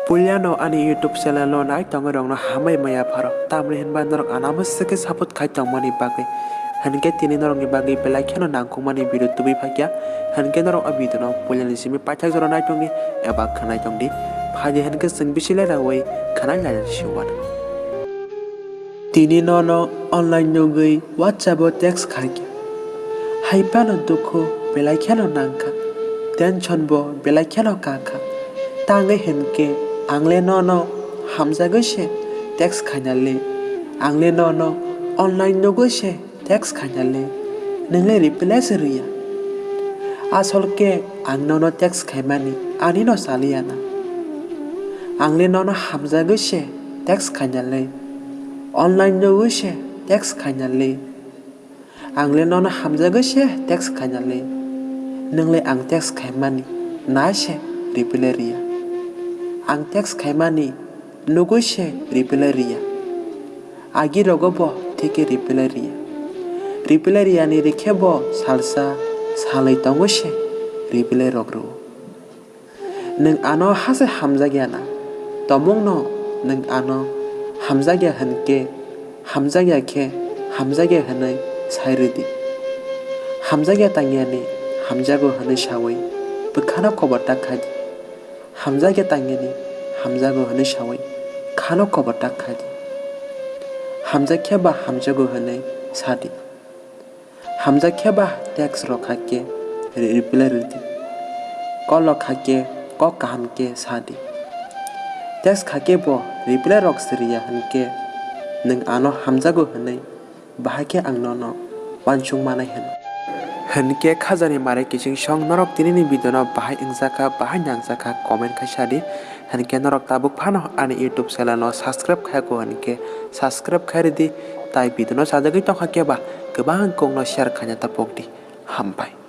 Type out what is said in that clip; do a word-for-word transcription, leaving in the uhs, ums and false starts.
Puilano ani YouTube channel no nai tongwi rokno hambai maya pharo, tamni hinba norok anamo swkhe support khai tongmani bagwi. Hinkhe tini norokni bagwi belai kheno nangkukmani video tubui phakya. Hinkhe norok o video no puilani simi paithak jora nai tongdi eba khwnai tongdi. Phaidi hinkhe chwng bisi leraui khwnai laina siwano. Tini nono online nugwi WhatsApp o text khaikha. Hai phano dukhu belai kheno nangkha, tension bo belai kheno kakha. Tangwi hinkhe ang le nono hamjagwi se text khaina le, ang le nono online nugwi se text khaina le, nwng le reply se rwya. Asol khe ang nono text khaimani ani no saliya na. Ang le nono hamjagwi se text khaina le, online nugwi se text khaina le. Ang le nono hamjagwi se text khaina le, nwng le ang text khaimani nai se reply rwya. Ang text khaimani nugwi se reply rwya. Agi rogo bo theke reply rwya. Reply rwya ni rikhe bo salsa salwi tongo se reply rok rwo. Nwng ano hase hamjakya na? Tomungno nwng ano hamjakya hwn khe, hamjakya khe hamjakya hwnwi sai rwdi. Hamjakya tangyani hamjago hwnwi saui bwkhano kobotta khai di. Hamjakya tangyani hamjago hwnwi saui khano kobotta khai di. Hamjakya ba hamjago hwnwi sa di. Hamjakya ba text rok kha khe re-, reply rwdi. Call rok kha khe kok kaham khe sa di. Text kha khe bo reply rok se rwya hwn khe nwng ano hamjago hwnwi bahai khe ang nono uansuk manai hwn. Hwn khe khajani mare kiching song norok tinini video no bahai wngjakha, bahai nangjakha comment khai sa di. Hwn khe norok tabuk phano ani YouTube channel no subscribe khai kho hwn khe subscribe khai rwdi. Tai video no sajagwi tongkha khe ba kwbang kok no share khaina ta pokdi. Hambai.